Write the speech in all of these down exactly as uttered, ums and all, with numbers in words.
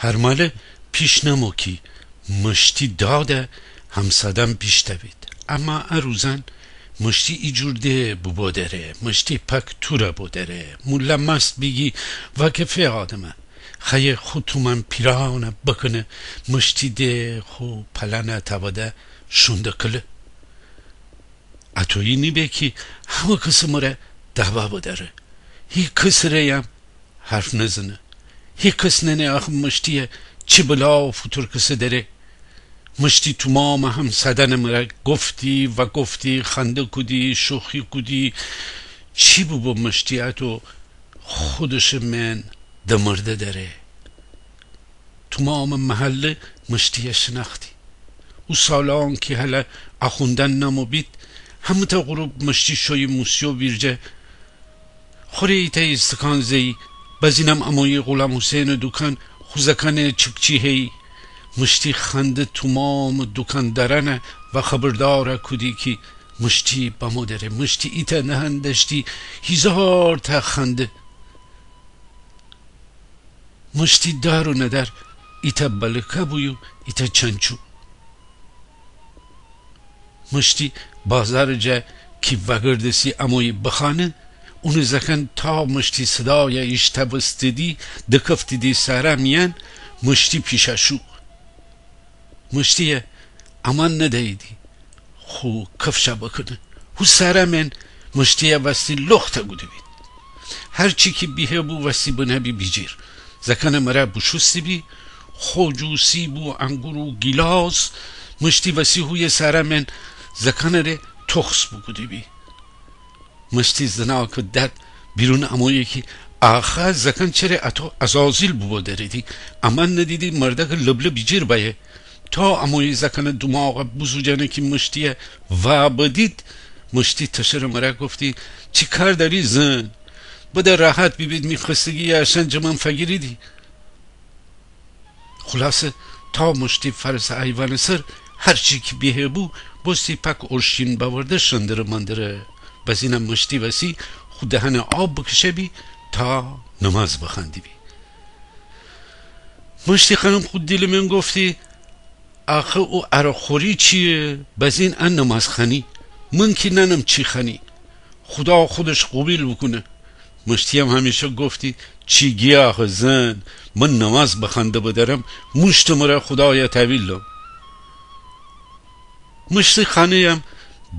هر ماله پیش نمو کی مشتی داده همسادان بیشتوید. اما ا روزان مشتی ایجور ده بوبو دره، مشتی پاک توره بو دره. مولا ماست بیگی واکفه آدمه. خیه خو تومان پیرانه بکنه، مشتی ده خو پلانه تاوده شونده کله. اتویی نیبه کی همه کسه مره دعوا بداره. هیکسه ره‌یم حرف نزنه. هیکس ننه آخه مشتی‌یه چی بلا و فوتورکسه دره. مشتی تومامٚ همسادأنٚ مره گفتی و گفتی، خنده کودی، شوخی کودی. چی بوبو مشتی اتو خودشٚ من دمرده دره. تومامٚ محله مشتی‌یه شنأختی. او سالأن کی هله آخوندأن نمو بید، همه‌تأ غروب مشتی شویی موسیو ویرجه خوره ایتأ ایستکان زه‌یی، بزینم امویی غلام حسینٚ دوکان خو زأکأنٚ چکچی هیی. مشتی خنده تومامٚ دوکاندارأنه و خبردار کودی کی مشتی بمو دره. مشتی ایتأ نهن دأشتی، هیزارتأ خنده. مشتی دار و ندار، ایتأ بلکه بو یو ایتأ چنچو. مشتی بازارٚ جا کی وأگردستی امویی بخانه، اونٚ زأکأن تا مشتی صدایه ایشتأوستیدی دکفتیدی صحرا میأن. مشتی پیشأ شو. مشتی‌یه امان ندییدی خو کفشأ بکنه. هو صحرا من مشتی‌یه وستی لخته گوده بید. هر چی کی بیهه بو وستی بنه بی بیجیر. زأکأنٚ مره بوشوستی بی، خوجوسی بو، انگور و گیلاس. مشتی وستی هویه صحرا من زأکأنٚ ره تخس بوکوده بی. مشتی زنأکٚ داد بیرون امویی کی آخه زأکأن چره اتو عزازیل بوبو دریدی؟ امان ندیدی مردأکٚ لبله بیجیر بأیه. تا امویی زأکأنٚ دوماغه بوزوجأنه کی مشتی‌یه وأ بدید. مشتی تشرٚ مره گفتی: چی کار دأری زن؟ بده راحت بیبید، می خستگی اشأن جٚه من فگیریدی. خولاصه تا مشتی فرسٚ ایوانٚ سر، هر چی کی بیهه بو بوستی پاک اورشین بأورده شندره مندره. بزینم مشتی وسی خو دهنه آب بکشه بی تا نماز بخوأندی بی. مشتی خانم خو دیلٚ من گفتی: آخه او عرق‌خوری چییه؟ بزین ا نماز خوأنی؟ من کی نأنم چی خوأنی. خودا خودش قوبیل بوکونه. مشتی‌یم همیشه گفتی: چی گی آخه زن؟ من نماز بخوأنده بدأرم، موشتٚ مره خودایه تحویل دم. مشتی خانه‌یم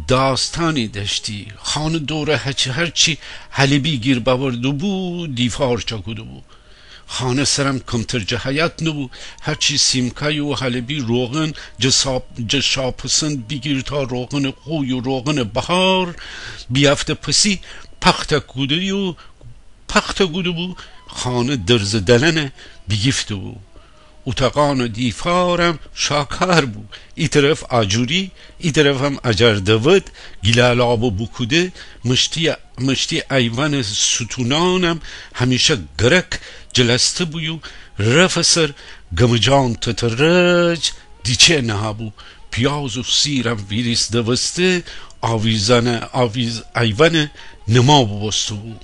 داستانی دأشتی. خانه دوره هچی هر چی حلیبی گیر بأورده بو، دیفار چأکوده بو. خانه سرم کمتر جٚه حیأت نبو. هرچی سیمکای و حلیبی روغن، جٚه شاپسند بیگیر تا روغنٚ قوی و روغنٚ بهار، بیافته پسی پخته کوده و پخته کوده بو. خانه درزٚ دلنه بیگیفته بو. اوتاقانٚ دیفارم شاکار بو. ای طرف آجوری، ای طرفم اجار دود، گیلالابٚ بوکوده. مشتی مشتی ایوانٚ ستونانم همیشه گرک جلسته بو یو رفٚ سر گمجان تترج دیچه نهابو. پیاز و سیرم ویریس دوسته، آویزانه، آویز ایوانٚ نما بوبوسته بو.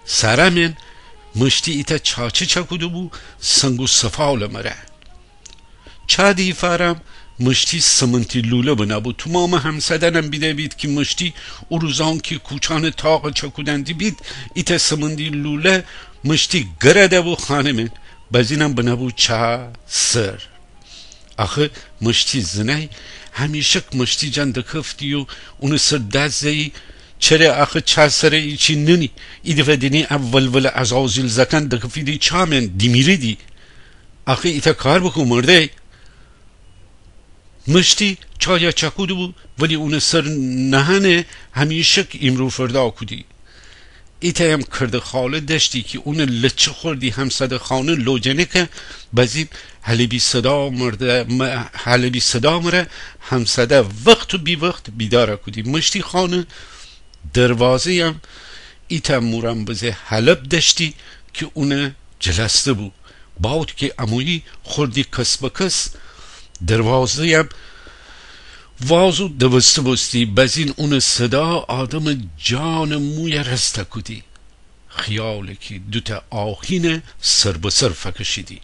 سرمن مشتی ایتأ چاچه چأکوده بو، سنگ و سفالٚ مره. چا دیفارم مشتی سمنتی لوله بنه بو. تومامٚ همسادأنم بیده بید کی مشتی او روزان کی کوچانٚ تاقٚ چأکودن دیبید، ایتأ سمنتی لوله مشتی گره ده بو خانه من. بزینم بنه بو چا سر. آخه مشتی زنأی همیشک مشتی جان دکفتی و اونٚ سر داد زه‌یی: چره آخه چا سره ایچی ننی؟ ایدفه دینی ا ولوله عزازیل زأکأن دکفیدی چا من دیمیریدی. آخه ایتأ کار بوکون مرده‌ی. مشتی چایه چأکوده بو، ولی اونٚ سر نهأنه همیشک ایمرو فردا کودی. ایتأیم کردٚ خاله دأشتی کی اونٚ لچه خوردی همسادٚ خانه لوجنکه، بزین حلیبی صدا مره همساده وخت و بی‌وخت بیدار کودی. مشتی خانه دروازه‌یم ایتأ مورم بزه حلب دأشتی کی اونه جلسته بو. باوت کی امویی خوردی کس به کس، دروازه‌یم واز و دوسته بوستی، بزین اونٚ صدا آدمٚ جانٚ مویه رسته کودی. خیالی کی دوتأ آهینه سر به سر فکشیدی.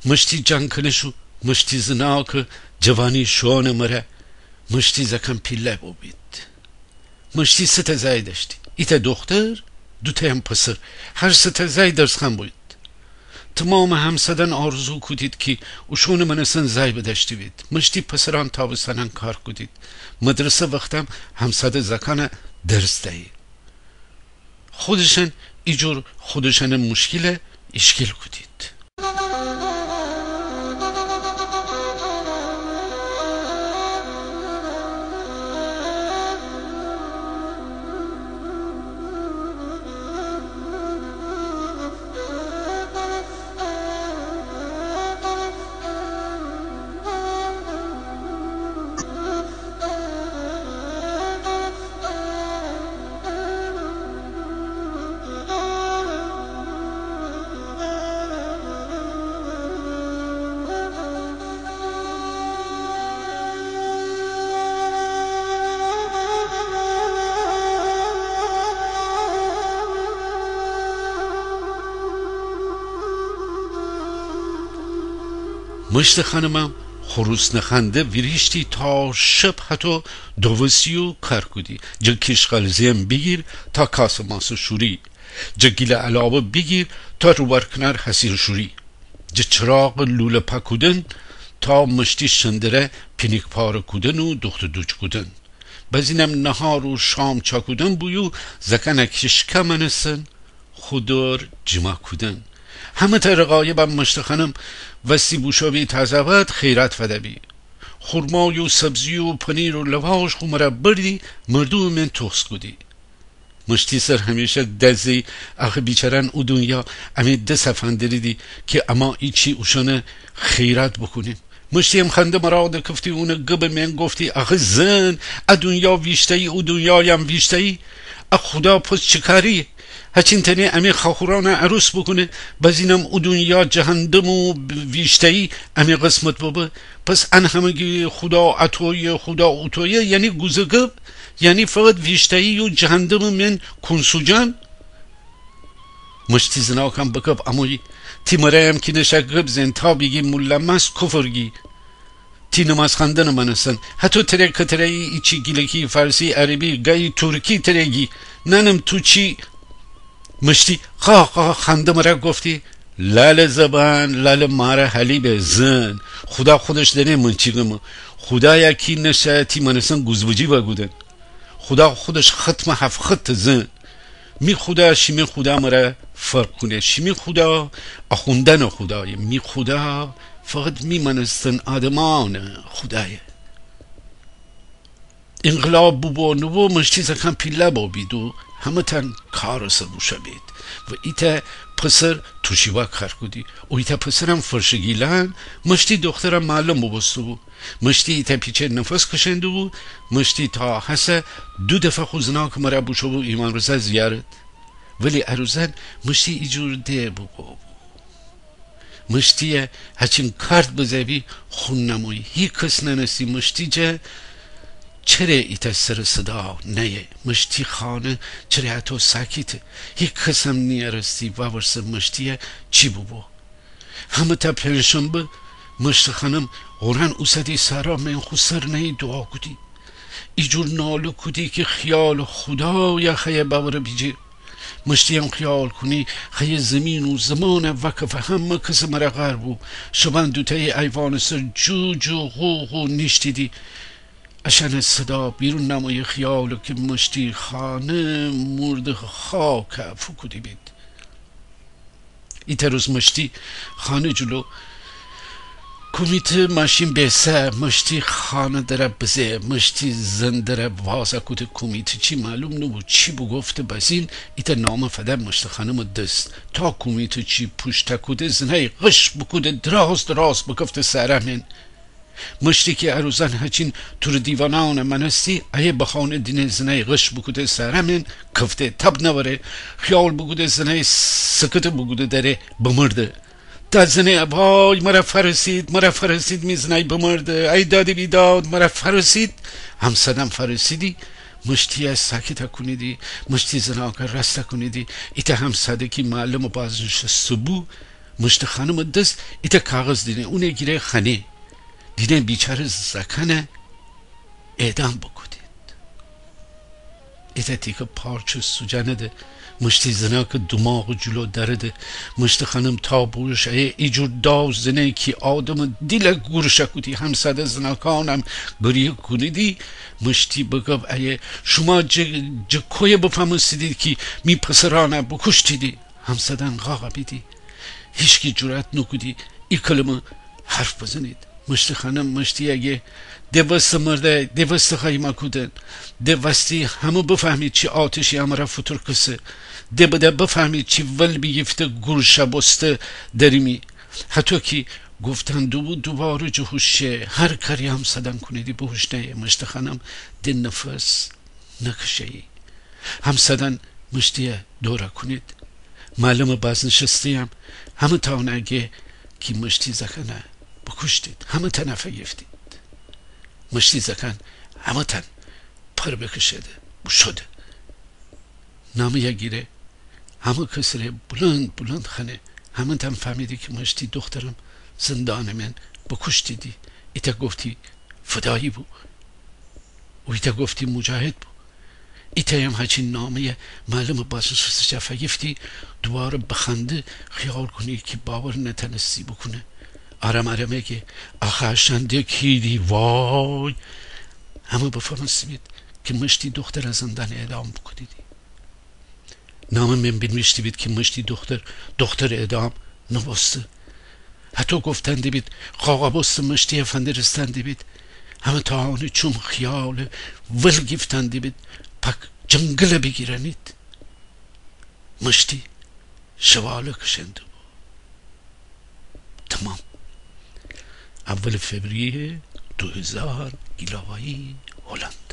مشتی جان کنش و مشتی زناکٚ جوانی شوئونٚ مره مشتی زأکان پیله بوبید. مشتی سه تأ زأی دأشتی. ایتأ دوختر، دوتأیم پسر. هر سه تأ زأی درسخوأن بویید. تومامٚ همسادأن آرزو کودید کی اوشونٚ مأنستن زأی بدأشته‌بید. مشتی پسرأن تابستانأن کار کودید. مدرسه وختم همساده زأکأنه درس دیی. خودشأن ایجور خودشأنٚ موشکیله ایشکیل کودید. مشتٚ خانمم خروس نخوأنده ویریشتی تا شب هتو دووسی و کار کودی. جٚه کیشغالزیم بیگیر تا کاسٚ ماسٚ شوری، جٚه گیلٚ علاوه بیگیر تا روبار کنار حصیر شوری، جٚه چراغٚ لوله پاکودن تا مشتی شندره پینیک پاره کودن و دوختٚ دوج کودن. بزینم نهار و شام چاکودن بویو زأکأنه کی شکه مأنستن خو دور جیما کودن. همه‌تأ رقایبم مشتٚ خانم وستی بوشو بی تازه‌آباد خیرات فده بی. خورمای و سبزی و پنیر و لواش خو مره بردی مردومٚ مئن توخص کودی. مشتی سر همیشه دزی آخه بیچاره‌ن او دونیا امی دس فندریدی کی اما ایچی اوشانه خیرات بوکونیم. مشتی‌یم خنده مرا دکفتی اونٚ گبٚ مئن گفتی: آخه زن، ا دونیا ویشته‌یی، او دونیایم ویشته‌یی. ا خودا پس چی کاری؟ هچین تنی امی خاخورانه عروس بوکونه، بزینم او دونیا جهندم و ویشته‌یی امی قسمت ببه. پس ان همه گی خودا اتویه، خودا اوتویه، یعنی گوزه گب، یعنی فقط ویشته‌یی و جهندمٚ مئن کونسوجان؟ مشتی زناکم بکف امویی. تی مره‌یم کی نشه گب زئن، تا بیگی مولامس کفر گی. تی نماز خوأندنٚ مأنستن. هتو تره کتره‌یی، ایچی، گیلکی، فارسی، عربی، گایی تورکی تره گی. نأنم تو چی؟ مشتی قاق قاق خنده مره گفتی: لالٚ زبان، لالٚ ماره حلیبه زن. خودا خودش دأنه من چی گمه. خودایه کی نشه تی مأنستن گوزبجی بوکودن. خودا خودش ختمٚ هفت خطه زن. می خودا شیمی خودا مره فرق کونه. شیمی خودا آخوندأنٚ خودایه. می خودا فقط می مأنستن آدمأنٚ خودایه. انقلاب بوبو نوبو مشتی زأکأن پیله بوبید و همه‌تأن کارٚ سر بوشو بید و ایتأ پسر توشیبا کار کودی و ایتأ پسرم فرشٚ گیلان. مشتی دوخترم معلم بوبوسته‌بو. مشتی ایتأ پیچه نفس کشئن دوبو. مشتی تا هسه دو دفعه خو زناکٚ مره بوشوبو ایمام رضا زیارت. ولی ا روزأن مشتی ایجور ده بوبو. مشتی‌یه هچین کارت بزه بی خون نمویی. هیکس نأنستی مشتی جا چره ایتأ سر و صدا نأیه. مشتی خانه چره اتو ساکیته. هیکسم نیأرستی وأورسه مشتی‌یه چی بوبو. همه‌تأ پنجشنبه مشتٚ خانم قرآن اوسدی صحرا مئن خو سر نهیی دوعا کودی. ایجور ناله کودی کی خیالٚ خودایه خوأیه بأوره بیجیر. مشتی‌یم خیال کونی خوأیه زیمین و زمانه وأکفه. همه کسٚ مره قهر بو. شبأن دوتأیی ایوانٚ سر جو جو قو قو نیشتیدی. اشأنٚ صدا بیرون نمویی خیاله کی مشتی خانه مورده خاکه فوکوده بید. ایتأ روز مشتی خانه جلو کومیته ماشین بیسه. مشتی خانه دره بزه. مشتی زن دره وازه کوده. کومیته چی معلوم نوبو چی بوگفته. بزین ایتأ نامه فده مشتٚ خانمٚ دس. تا کومیته چی پوشته کوده زنأی غش بوکوده دراز دراز بکفته صحرا مئن. مشتی کی ا روزأن هچین تورٚ دیوانأنٚ مأنستی، ایه بهانه دینه زنأی غش بوکوده صحرا مئن کفته. تب نأوره. خیال بوکوده زنأی سکته بوکوده دره بمرده. داد زنه: وای مره فأرسید، مره فأرسید، می زنأی بمرده. ای داد بیداد، مره فأرسید. همسادأن فأرسیدی. مشتی‌یه ساکتَ کونیدی، مشتی زناکه راسته کونیدی. ایتأ همساده کی معلمٚ بازنشسته بو، مشتی خانمٚ دس ایتأ کاغذ دینه، اونه گیره خانه. دینه بیچاره زاکانه اعدام بوکودید. ایتأ تیکه پارچه سوجانده، مشتی زناکه دوماغٚ جلو دأرده. مشتی خانم تا بوشویه ایجور داد زنه کی آدمٚ دیله گورشه کودی. همساده زناکانم گریه کونیدی. مشتی بگفت ایه: شوما جٚه، جٚه کویه بفهمستیدی کی می پسرانه بوکوشتیدی؟ همسادأن قاقا بیدی. هیچکی جرأت نوکودی ای کلمه حرف بزنید. مشتی خانم مشتی‌یه گه: ده وسته مرده، ده وسته خایمه کودن، ده وستی همه بفهمید چی آتشی امره فوتورکسه، ده بده بفهمید چی ول بیگیفته گورشه بوسته دریمی. هتو کی گفتن دوبو دوباره جٚه هوش شه. هر کاری همسادأن کونیدی به هوش نأیه. مشتی خانم ده نفس نکشه‌یی. همسادأن مشتی‌یه دوره کونید. معلمٚ بازنشسته‌یم همه‌تأنه گه کی مشتی زاکانه بوکوشتید، همه‌تأنه فیگیفتید. مشتی زاکان همه‌تأن پر بکشه‌ده بوشوده. نامه‌یه گیره، همه کسٚ ره بلند بلند خوأنه. همه‌تأن فهمیدی کی مشتی دوخترم زندانٚ من بوکوشتیدی. ایتأ گفتی فدایی بو، و ایتأ گفتی مجاهد بو. ایتأیم هچین نامه‌یه معلمٚ بازنشسته جا فیگیفتی، دوباره بخوأنده، خیال کونی کی باور نتأنستی بوکونه. آرام آرام گه: آخه اشأن ده کیدی وای؟ همه بفهمستیبید کی مشتی دوختره زندان اعدام بوکودیدی. نامه من بینیویشته بید کی مشتی دوختر، دوختر اعدام نوبوسته. هتو گفتن دیبید، قاقا بوسته مشتی‌یه فندرستن دیبید. همه‌تأنه چوم خیاله ول گیفتن دیبید، پاک جنگله بیگیرنید. مشتی شواله کشنده بو. تمام. اول فوریه دو هزار، گیلاوایی، هلند.